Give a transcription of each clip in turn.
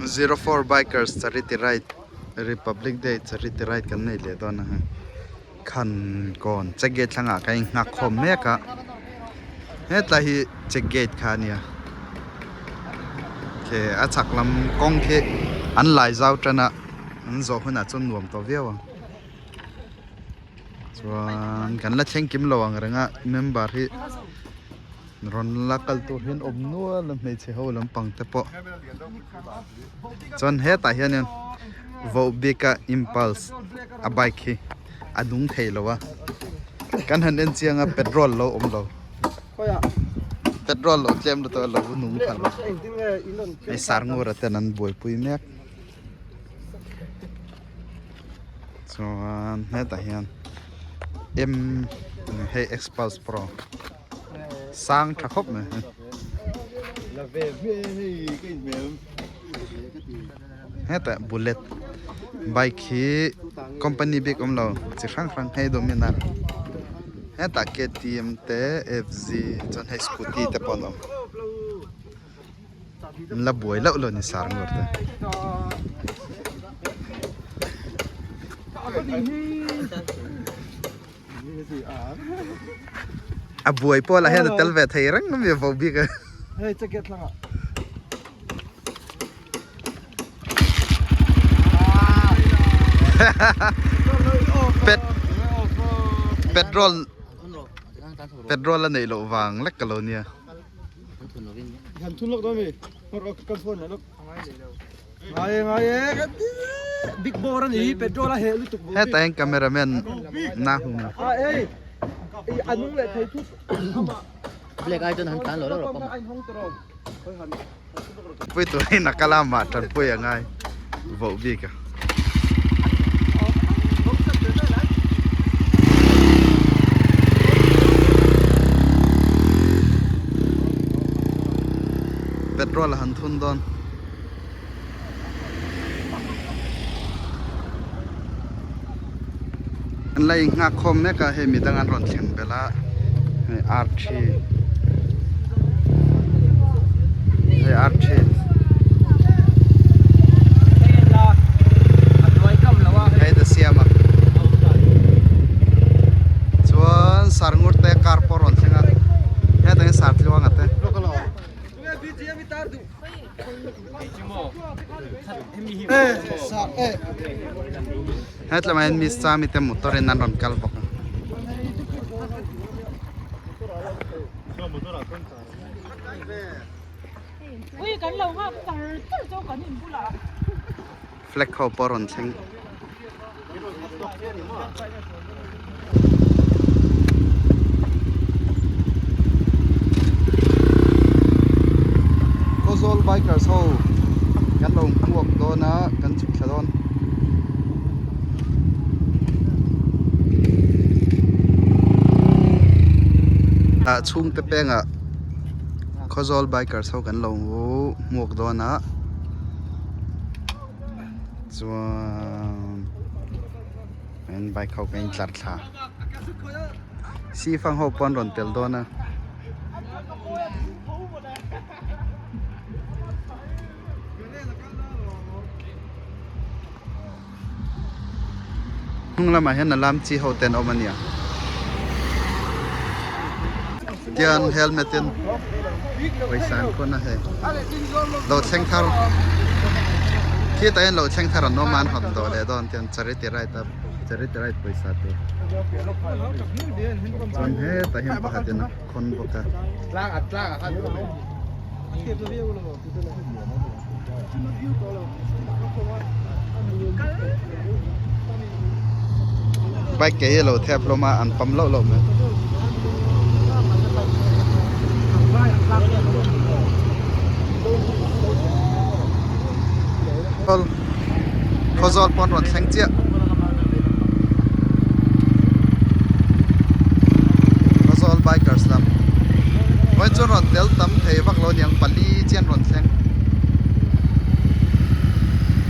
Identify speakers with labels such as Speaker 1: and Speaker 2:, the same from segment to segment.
Speaker 1: 04 bikers charity ride republic day charity ride kan nei leh dawn a hei khan kawn check gate thlangah ka inghak khawm mek a hetlai hi check gate kha a nia khi a chhak lam kawng khi an lai zau tan a an zawh hunah chuan nuam tawh viau ang chuan kan la thleng kim lo ang reng a member hi. Rawn la kal tur hian awm nual a hmeichhe ho lampang te pawh chuan hetah hianin voh bik a impulse a bike hi a nung thei lo a kan han en chiang a petrol lo awm lo petrol lo tlem lutuk a lo nung phal lo hei sarngura ten an buaipui mek chuan hetah hian m hei xpulse pro. sang tha khawp mai hetah bullet bike hi company bik awm lo chi hrang hrang hei dominar hetah ktm te fz chuan hei scooty te pawh an awm an la buai loh lo ni sar ngur te. A buai pawh lah hian a tel ve thei reng a mi a vo bik a.
Speaker 2: Hei check it thlangah.
Speaker 1: Pet petrol petrol a neih loh vang lek ka lo nia.
Speaker 2: Han thun lawk dawn mi. Kan phone lawk. Ngai e ngai e kan ti big bore ani petrol a heh lutuk
Speaker 1: Heta hian cameraman na hum
Speaker 2: a ei i anung leh thei thut
Speaker 3: Black ai chuan han tlan lo lo pawm
Speaker 1: Pui turin a kal a mah tanpui a ngai voh bik a. Petrol a han thun dawn. An la inghak khawm mek a hei midang an rawn thleng belh a hei ar thi hei ar thi hei ta siam a chuan sarngur te car pawh a rawn thleng a hetah hian sartluanga te. Hetlai hian miss chami te motor in an rawn kal bawk a. Flag ho pawh a rawn thleng. Khawzawl bikers ho kan lo hmuak dawn a kan chhuk thla dawn. Ah chhungte pengah Khawzawl bikers ho kan lo hmuak dawn a. Chuan an bike ho ka intlar thla sifang ho pawh an rawn tel dawn a. Hnung lamah hian a lam chi ho te an awm a nia. Tian helmet in pawisa an khawn a hei lo thleng thar khitah hian lo thleng thar an awm a an hawn tawh leh dawn tian charity ride a charity ride pawisa tur chuan hetah hian pakhat in a khawn bawk a. Bike ke hi a lo thep hlawm a an pam loh loh mai. Khawzawl pawh an rawn thleng chiah. Khawzawl bikers lam. Vawiin chuan rawn tel tam thei vak lo aniang pali chian rawn thleng.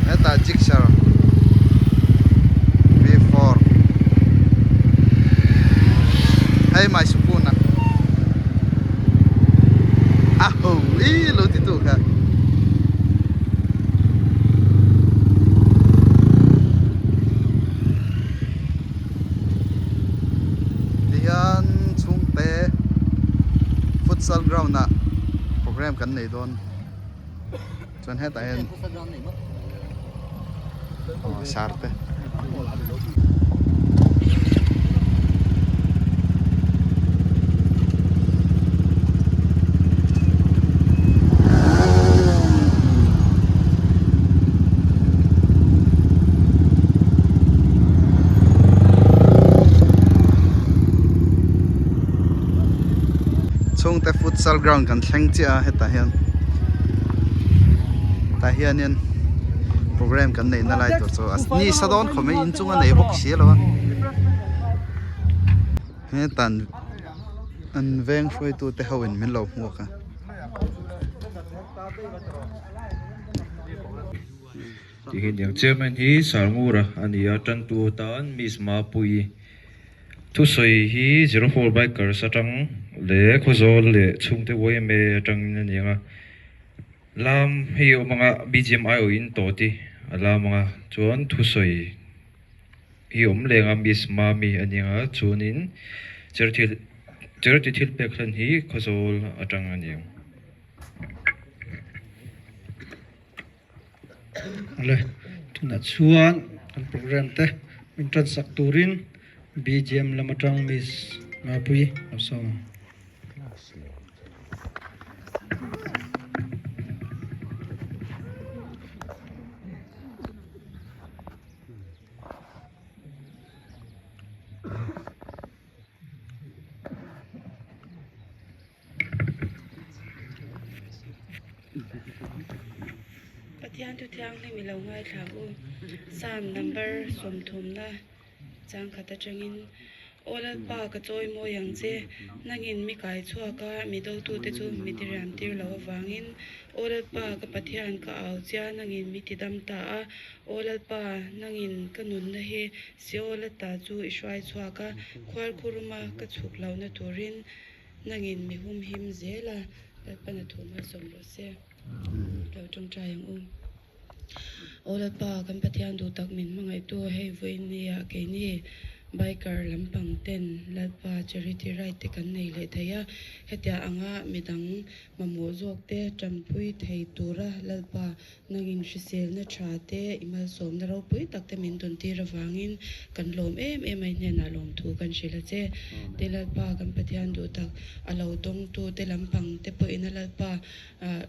Speaker 1: Hetah Gixxer V4 hei mai sukun a a ho i lo ti tu kha. ground ah program kan nei dawn chuan hetah hian aw sar te. Chhungte futsal ground kan thleng chiah a hetah hian tah hianin program kan neih na lai tur chu ni sa dawn khawp mai inchung a nei bawk si lo a hetan an veng hruaitu te ho in min lo hmuak a.
Speaker 4: Tih hi aniang chairman hi Sarngura a ni a tantu atan Miss Mapuii thusawi hi zero four bikers atang leh Khawzawl leh chhungte yma atangin a ni ang a lam hei a awm ang a bgmi aw in tawh tih a lam ang a chuan thusawi hi awm leng a Miss Mami a ni ang a chuanin charity charity thil pek hlan hi Khawzawl atang a ni ang.
Speaker 5: Awle tunah chuan kan program te min tan sak turin BGM lam atang Miss Mapuii lo sawm ang.
Speaker 6: Pathian thu thianghlim i lo ngaithla u. Psalm number sawmthumna chang khat atangin, Aw Lalpa ka chawi mawi ang che, nangin mi kai chhuak a, mi dotute chu mi tiriam tir lo avangin. Aw Lalpa ka Pathian ka au chia, nangin mi tidam ta a. Aw Lalpa nangin ka nunna hi Seol ata chu i hruai chhuak a, khualkhuruma ka chhuk lohna turin Nangin mi hum him zel a, Lalpan a thu malsawm rawh se. Lo tawngtai ang u. Aw Lalpa, kan Pathian duh tak min hmangaihtu hei vawiin nia keini biker lampang ten Lalpa charity ride te kan nei leh thei a, hetiang anga midang mamawh zawk te tanpui thei tura Lalpa Nangin hriselna tha te, i malsawmna ropui tak te min tawn tir avangin kan lawm em em a, i hnenah lawmthu kan hrilh a che. Te Lalpa kan Pathian duh tak a lo dawngtu te lampang te pawhin a Lalpa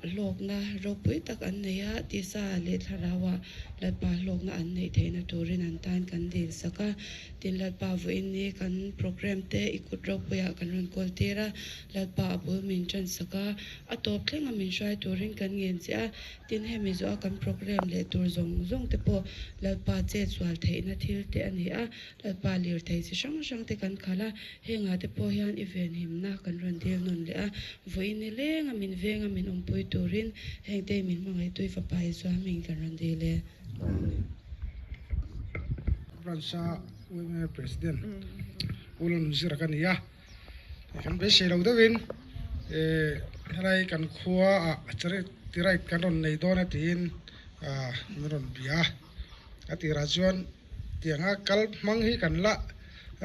Speaker 6: hlawkna ropui tak an nei a, tisa leh thlarauah Lalpa hlawkna an neih theihna turin an tan kan dil sak a. Tin Lalpa vawiin ni kan program te i kut ropuiah kan rawn kawl tir a, Lalpa a bul min tan sak a, a tawp thlenga min hruai turin kan ngen che a. Tin, hemi zawha kan program leh tur zawng zawng te pawh Lalpa chet sual theihna thil te a ni a, Lalpa lirthei chi hrang hrang te kan khalh a, hengah te pawh hian i venhimna kan rawn dil nawn leh a, vawiin ni lenga min venga min awmpui turin hengte min hmangaih tui fapa Isua hming kan rawn dil e. Amen.
Speaker 5: Branch-a yma President Pu Lalnunzira ka ni a. Kan beisei lo deuhin helai kan khua ah charity ride kan rawn nei dawn a tiin min rawn bia a, a tirah chuan tianga kal hmang hi kan la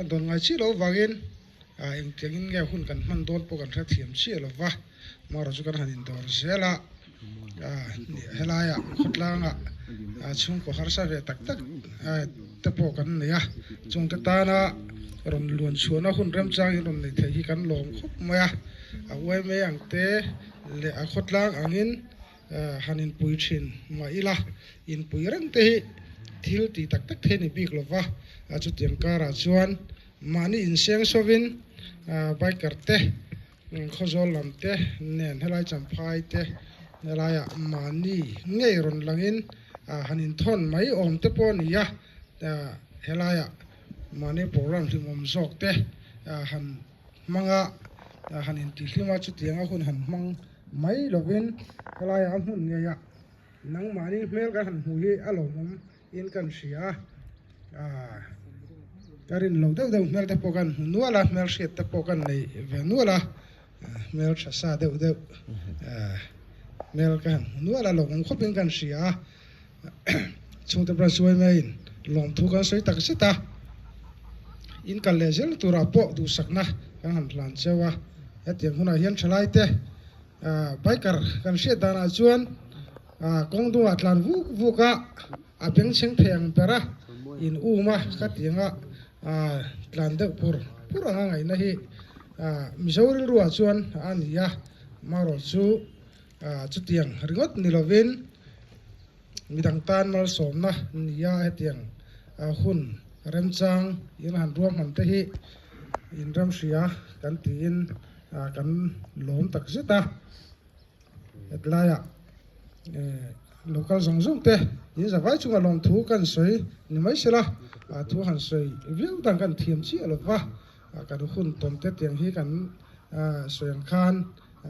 Speaker 5: dawn ngai chiah loh avangin engtiangin nge hun kan hman dawn pawh kan hrethiam chiah lo va, amaherawhchu chu kan han indawr zel a, helaiah khawtlangah chhungkaw harsa ve tak tak te pawh kan nei a, chungte tana rawn luan chhuahna hun remchang in rawn nei thei hi kan lawm khawp mai a, a uaime ang te leh a khawtlang angin han inpui thin mah ila inpui reng te hi thil tih tak tak thei a ni bik lo va, chutiang karah chuan mahni inseng sawvin biker te Khawzawl lam te nen helai Champhai te helaiah mahni ngei rawn langin han inthawn mai awm te pawh a ni a, helaiah mahni program hlimawm zawk te han hmang a, han intihlim a, chutianga hun han hmang mai lovin helaiah a hmun ngeiah nangmahni hmel kan han hmuh hi a lawmawm in kan hria a, ka rin lo deuh deuh hmel te pawh kan hmu nual a, hmel hriat te pawh kan nei ve nual a, hmel tha sa deuh deuh hmel ka han hmu nual a, lawmawm khawp in kan hria a, chhungte pawh chuai maiin lawmthu kan sawi tak zet a, in kal leh zel turah pawh duhsakna kan han hlan cheu a, hetiang hunah hian thalai te. Biker kan hriat danah chuan kawng dungah tlan vuk vuk a, a bengchheng thei ang ber a, in um a ka ti anga tlan deuh pur pur anga ngaihna hi Mizo rilruah chuan a ni a, marawh chu chutiang ringawt ni lovin midang tan malsawmna ni a hetiang hun remchang in han ruahman te hi inremhria kan tiin kan lawm tak zet a hetlaiah local zawng zawng te in zavai chunga lawmthu kan sawi ni mai sela thu han sawi viau dan kan thiam chiah lo va kan hun tawn te tiang hi kan sawi ang khan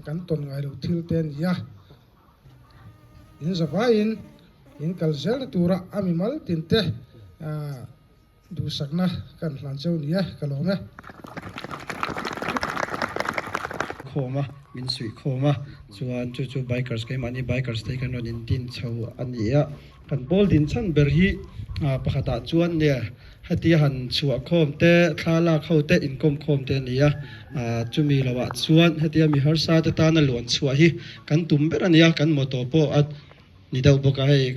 Speaker 5: kan tawn ngai lo thil te a ni a in zavaiin in kal zelna tura a mimal tin te Duhsakna kan hlan cheu ni e, ka lawm e.
Speaker 7: Khawm a, min suih khawm a, chuan chu chu bikers keimahni bikers te hi kan rawn in din chho a ni a, kan pawl din chhan ber hi pakhatah chuan nge hetia han chhuah khawm te, thla lak ho te, inkawm khawm te a ni a, chumi lohah chuan hetia mi harsa te tana luan chhuah hi kan tum ber a ni a, kan motto pawh a ni deuh bawk a hei.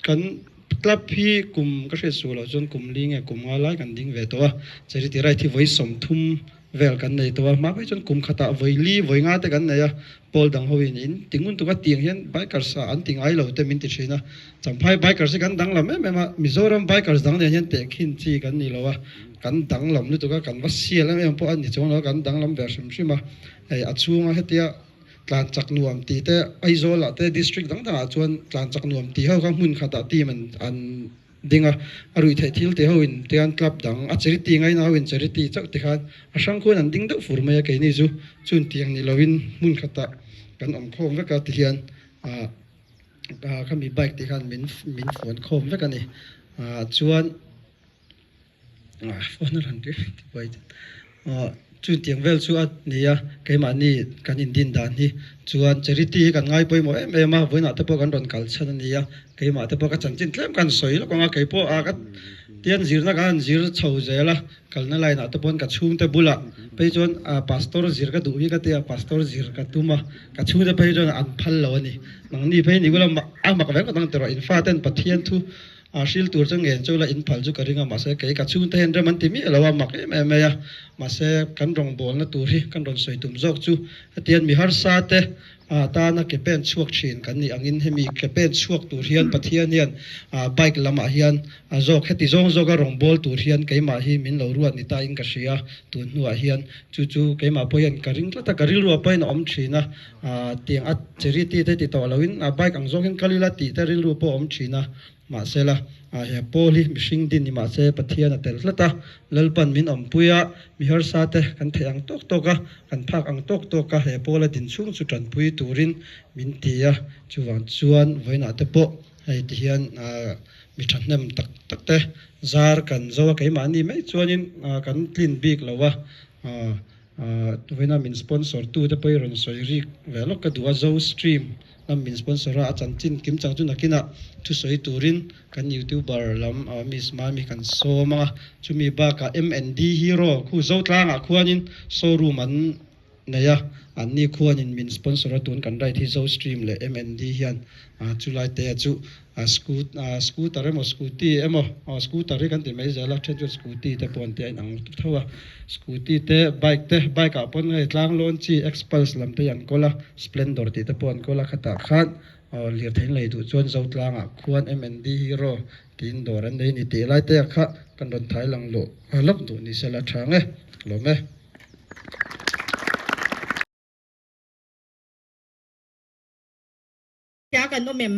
Speaker 7: Kan club hi kum ka hriat suh loh chuan kum li nge kum nga lai kan ding ve tawh a, charity ride hi vawi 30 vel kan nei tawh a, hma phei chuan kum khatah vawi li vawi nga te kan nei a, pawl dang ho in in ti ngun tuk a tiang hian bikers ah an ti ngai lo te min ti thin a, Champhai bikers hi kan danglam em em a, Mizoram bikers dang nen hian tehkhin chi kan ni lo a, kan danglam lutuk a, kan va sial em em pawh a ni chuang lo a, kan danglam ve hrim hrim a, hei a chhunga hetia. Tlan chak nuam tih te Aizawl ah te district dang dang ah chuan tlan chak nuam tih ho kha hmun khat ah team an an ding a, a ruih theih thil ti ho in tian club dang a charity ngaina ho in charity chauh ti khan a hrang khuan an ding deuh fur mai a keini chu chun tiang ni lo in hmun khat ah kan awm khawm vek a ti hian ah ah khami bike tih khan min min fuan khawm vek a ni ah chuan. Phone a rawn ri ti buai chu aw chutiang vel chu a ni a keimahni kan indin dan hi chuan charity hi kan ngai pawimawh em em a vawiinah te pawh kan rawn kal chhan a ni a keimah te pawh ka chanchin tlem kan sawi lawk ang a keipawh a ka tian zirna kan han zir chho zel a kalna line ah te pawn ka chhungte bulah phei chuan ah pastor zir ka duh hi ka tia pastor zir ka tum a ka chhungte phei chuan an phal lo a ni nangni phei ni ula a mak vek ang tawh in fa ten Pathian thu A hril tur chu ngen chu la in phal chu ka ring a, mahse kei ka chhungte hian rem an ti miah lo a, mak em em mai a, mahse kan rawngbawlna tur hi kan rawn sawi tum zawk chu hetiang mi harsa te tana ke pen chhuak thin kan nih angin hemi ke pen chhuak tur hian Pathian hian bike lamah hian a zawk heti zawng zawka rawngbâwl tur hian keimah hi min lo ruat ni ta in ka hria tun hnuah hian chu chu keimah pawh hian ka ring tlat a, ka rilru ah pawhin a awm thin a, tiang a charity te ti tawh loin bike ang zawk hian kal ila tih te rilru pawh a awm thin a. Mahsela, he Paul hi mihring din ni mahse Pathian a tel tlat a, Lalpan min awmpui a, mi harsa te kan theih ang tawk tawk a, kan phak ang tawk tawk a he Paul a din chhung chu tanpui turin min ti a, chuvang chuan vawiinah te pawh hei ti hian mi thahnem tak tak te zar kan zo a, keimahni mai chuanin kan tlin bik lo a, vawiinah min sponsor tu te pawh i rawn sawi rik ve lawk ka duh a, Zo Stream. Lam min sponsor a, a chanchin kim chang chu nakinah thusawi turin kan youtuber lam Miss Mami kan sawm ang a, chumi bakah MND Hero khu Zotlangah khuanin showroom an nei a, anni khuanin min sponsor a, tun kan ride hi Zostream leh MND hian chulai te chu scooter emaw scooty emaw scooter hi kan ti mai zel a, then chuan scooty te pawh an ti a inang tho a, scooty te bike te bike ah pawn hei tlang lawn chi Xpulse lam te hi an kawl a. Splendor tih te pawh an kawl a, khatah khan aw lirthei in lei duh chuan Zotlangah khuan MND Hero tiin dawr an nei a ni tih lai te ah kha kan rawn thai lang luh lawk duh ni sela tha ang e, lawm e.
Speaker 8: Tia kan awm em?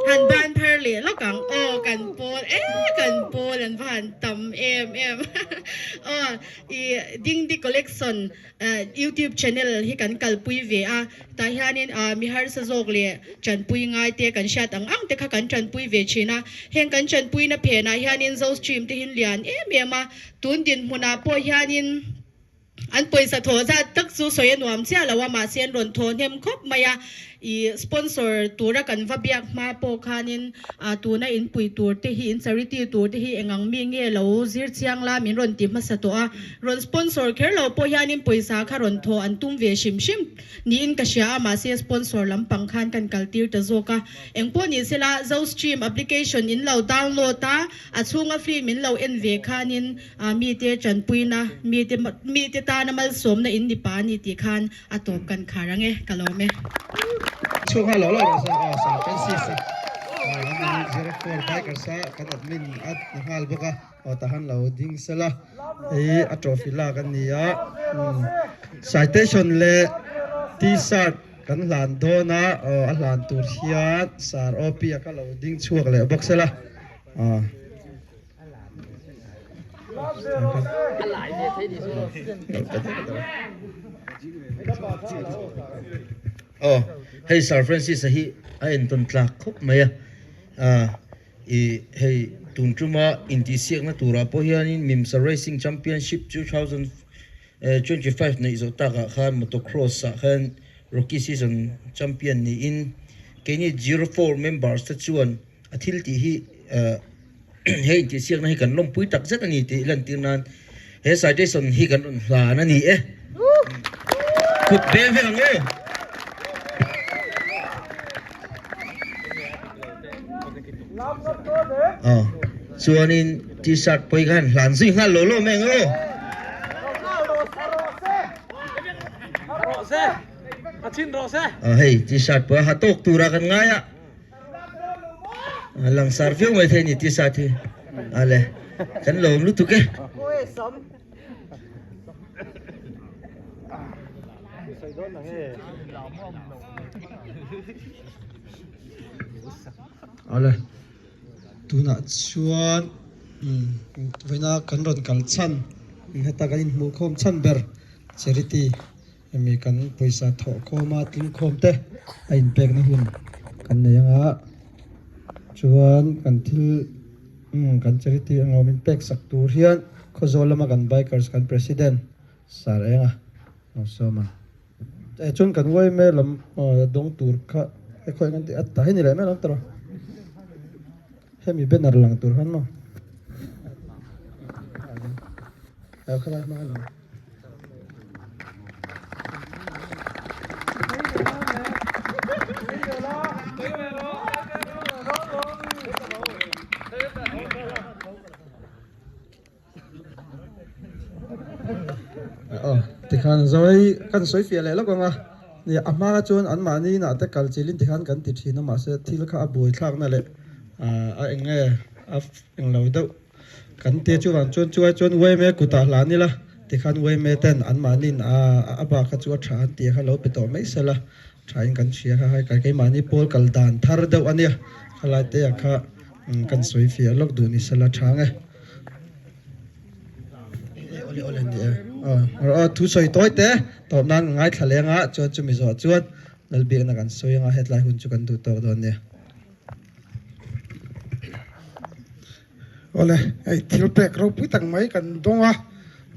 Speaker 8: Han ban phar leh lawk ang. Aw kan pawl e kan pawl an va han tam em em. Aw i Dingdi Collection YouTube channel hi kan kalpui ve a, tah hianin mi harsa zawk leh tanpui ngai te kan hriat ang ang te kha kan tanpui ve thin a. Heng kan tanpuina phenah hianin Zostream te hi lian em em a, tun dinhmunah pawh hianin An pawisa thawh zat tak chu sawi a nuam chiah lo a, mahse an rawn thaw hnem khawp mai a. I sponsor tura kan va biak hma pawh khanin tuna in pui tur te hi, in charity tur te hi engang mi nge lo zir chiang la min rawn ti hmasa tawh a. Rawn sponsor kher lo pawh hianin pawisa kha rawn thawh an tum ve hrim hrim niin ka hria a, mahse sponsor lampang khan kan kal tir ta zawk a. Engpawh ni sela Zostream application in lo download a, a chhunga film in lo en ve khanin mite tanpuina, mite mite tana malsawmna in ni pa a ni tih khan a tawp kan khar ang e, ka lawm e.
Speaker 7: Chhung nghal lo lo rawh se aw San Francis a an ni 04 bikers a kan admin a ni nghal bawk a aw tahan lo ding sela hei a trophy lak a ni a citation leh t-shirt kan hlan dawn a aw a hlan tur hian sir OP a kha lo ding chhuak leh bawk sela aw.
Speaker 9: Aw hei Sir Francis a hi a entawn tlak khawp mai a i hei tun tuma intihsiakna turah pawh hianin Mimsa Racing Championship 2025 neih zawh takah khan motocross ah khan Rookie Season Champion niin keini 04 members te chuan a thil tih hi he intihsiakna hi kan lawmpui tak zet a ni tih lantir nan he citation hi kan rawn hlan a ni e. Kut beng vek ang u. Aw chuanin t-shirt pawh hi khan hlan zui nghal lo lo mai ang u. Aw hei t-shirt pawh a ha tawk tura kan ngai a. Langsar viau mai thei a ni t-shirt hi ale kan lawm lutuk e.
Speaker 7: Ale tunah chuan vawiina kan rawn kal chhan heta kan inhmuh khawm chhan ber charity. Hemi kan pawisa thawh khawm a tling khawm te a inpekna hun kan nei ang a chuan kan thil umm kan charity ang awm inpek sak tur hian Khawzawl lama kan bikers kan president Sir Enga lo sawm a eh chuan kan yma lam aw dawng tur kha he khawi kan tih a ta hi ni leh mai lam tawh hemi banner lang tur khan maw eh khalai hma a ni. Tikhan zawi kan sawi fiah leh lawk ang a ni a hma chuan an mahni inah te kal chilhin tikhan kan ti thin a mahse thil kha a buaithlakna leh a eng nge a englo deuh. Kan te chuvang chuan chuai chuan yma kutah hlan ila tikhan yma ten anmahniin a bak kha chu a tha an tih kha lo pe tawh mai sela thain kan hria kha hai kai keimahni pawl kal dan thar deuh a nia khalai te ah kha kan sawi fiah lawk duh ni sela tha ang e. Awle awle ni e aw thu sawi tawi te tawp nan ka ngaithla leng a chuan chumi zawh chuan Lalbiakna kan sawi anga hetlai hun chu kan duh tawk dawn nia.
Speaker 5: Awle, hei thil pek ropui tak mai kan dawng a,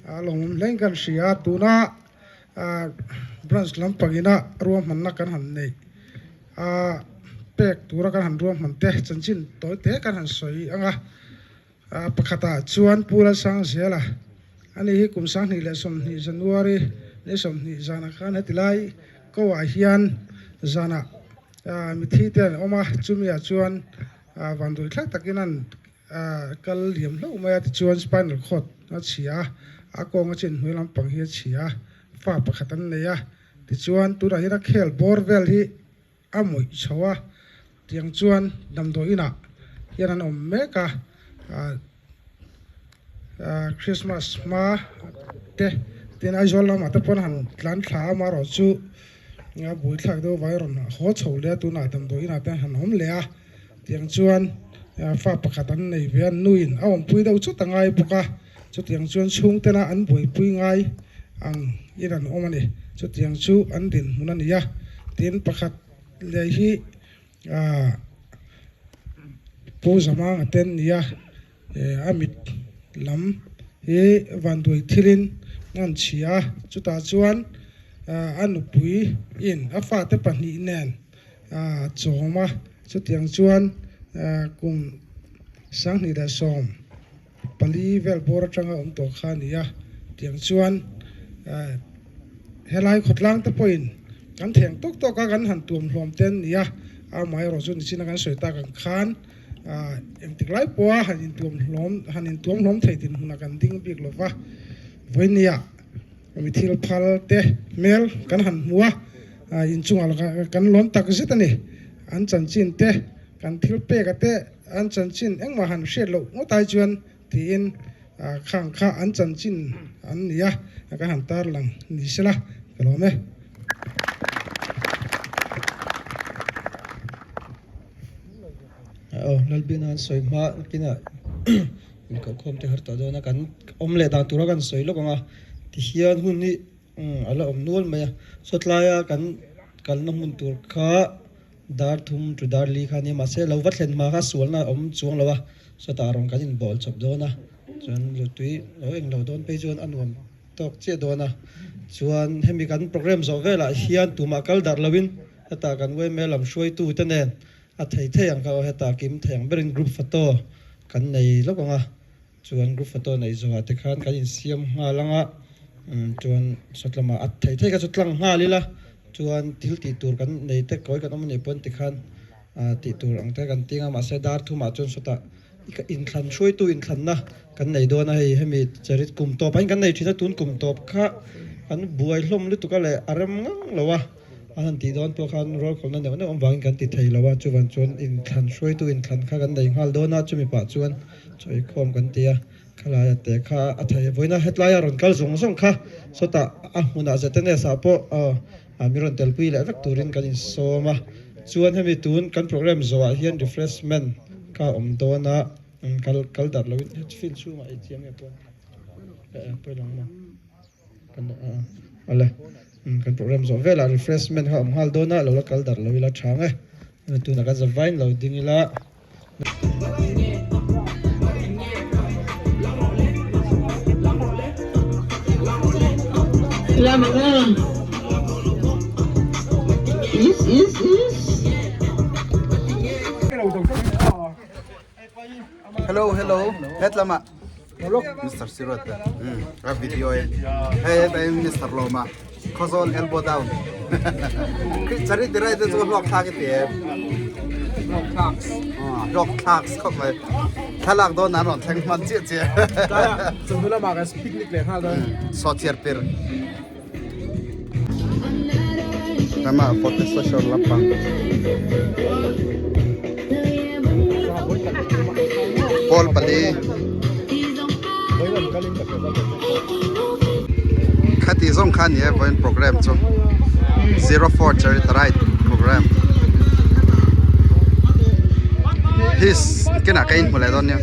Speaker 5: a lawmawm hlein kan hria a, tuna branch lampangina ruahmanna kan han neih a pek tura kan han ruahman te chanchin tawi te kan han sawi ang a, pakhatah chuan Pu Lalsangzela ani hi kum 2020 January ni 20 zanah khan heti lai ko ah hian zanah mithi te an awm a, chumi ah chuan Vanduai thlak takin an kal liam hlauh mai a tichuan spinal cord a chhia a, a kawng a chin hnuai lampang hi a chhia a, fa pakhat an nei a, tichuan tunah hian a khel bawr vel hi a mawih chho a, tiang chuan damdawi inah hian an awm mek a, Christmas hma te tin Aizawl lamah te pawn han tlan thla a amaherawhchu a buaithlak deuh avangin rawn haw chho leh a tunah damdawi inah te han awm leh a. Tiang chuan fa pakhat an nei ve a, nuin a awmpui deuh chut a ngai bawk a, chutiang chuan chhungtena an buaipui ngai ang in an awm a ni. Chutiang chu an dinhmun a ni a, tin pakhat leh hi Pu Zamanga te an ni a, a mit lam hi vanduai thilin an chhia a, chutah chuan a nupui in a fate pahnih nen. chawm a, chutiang chuan kum sanghnih leh sawm pali vel bawr atanga awm tawh kha a ni a, tiang chuan helai khawtlang te pawhin kan theng tawk tawk a kan han tuam hlawm te an ni a, amaherawhchu chu nichina kan sawi tak ang khan engtik lai pawha han intuam hlawm han intuam hlawm thei dinhmunah kan ding bik lo va, vawinia mi thil phal te hmel kan han hmu a, inchungah kan lawm tak zet a ni, an chanchin te kan thil pek a te. An chanchin engmah han hriat loh ngawt ai chuan tiin khang kha an chanchin an ni a, ka han tarlang ni sela ka lawm e.
Speaker 7: Aw Lalbina an sawi hma nakinah inkohkhawm te har tawh dawn a, kan awm leh dan tura kan sawi lawk ang a, tihian hun hi a la awm nual mai a, sawtlaia kan kalna hmun tur kha Dar thum tu dar li kha nia mahse lo va thlen hma kha sualna a awm chuang lo a, sawtah rawn kan inbawl chawp dawn a, chuan lutui lo eng lo dawn phei chuan a nuam tawk chiah dawn a, chuan hemi kan program zawh velah hian tumah kal darh loin hetah kan yma lam hruaitu te nen a thei thei ang kha aw hetah kim thei ang berin group photo kan nei lawk ang a. Chuan group photo neih zawhah te khan kan insiam nghal ang a, chuan sawtlamah a thei thei kha chu tlang nghal ila, chuan thil tih tur kan nei te kawi kan awm anih pawn tikhan tih tur ang te kan ting a, mahse dar thumah chuan sawtah inthlan hruaitu inthlanna kan nei dawn a, hei hemi charit kum tawp ah hian kan nei thin a, tun kum tawp kha kan buai hlawm lutuk a leh a rem ngang lo a. An han tih dawn pawh khan rualkhawlna neuh neuh awm vangin kan ti thei lo a, chuvan chuan inthlan hruaitu inthlan kha kan nei nghal dawn a, chumi pah chuan chawikhawm kan ti a, khalaia te kha a thei a, vawiina hetlaia rawn kal zawng zawng kha sawtah a hmunah ZNS ah pawh mi rawn telpui leh vek turin kan insawm a, chuan hemi tun kan program zawhah hian refreshment kha a awm dawn a, kal kal darh loin field chhungah ei chiang nge pawn pawi lang maw. Awle kan program zawh velah refreshment kha a awm nghal dawn a lo la kal darh lo ila tha ang e tunah kan zavain lo ding ila.
Speaker 1: Hello hello hetlama Mr. Sirot a video e hei heta in Mr. Loma Khawzawl elbow down chari tirai te chu hlawk thlak i ti em hlawk thlak hlawk thlak khawp mai thlalak dawn an rawn thleng hman chiah chiah
Speaker 5: chawhnu lamah kan picnic leh nghal dawn
Speaker 1: sawhchiar pir Tama photo social lampang Paul pali khati zawng kha ni e vawiin program chu 04 charity ride program his kinah ka inhmu leh dawn nia.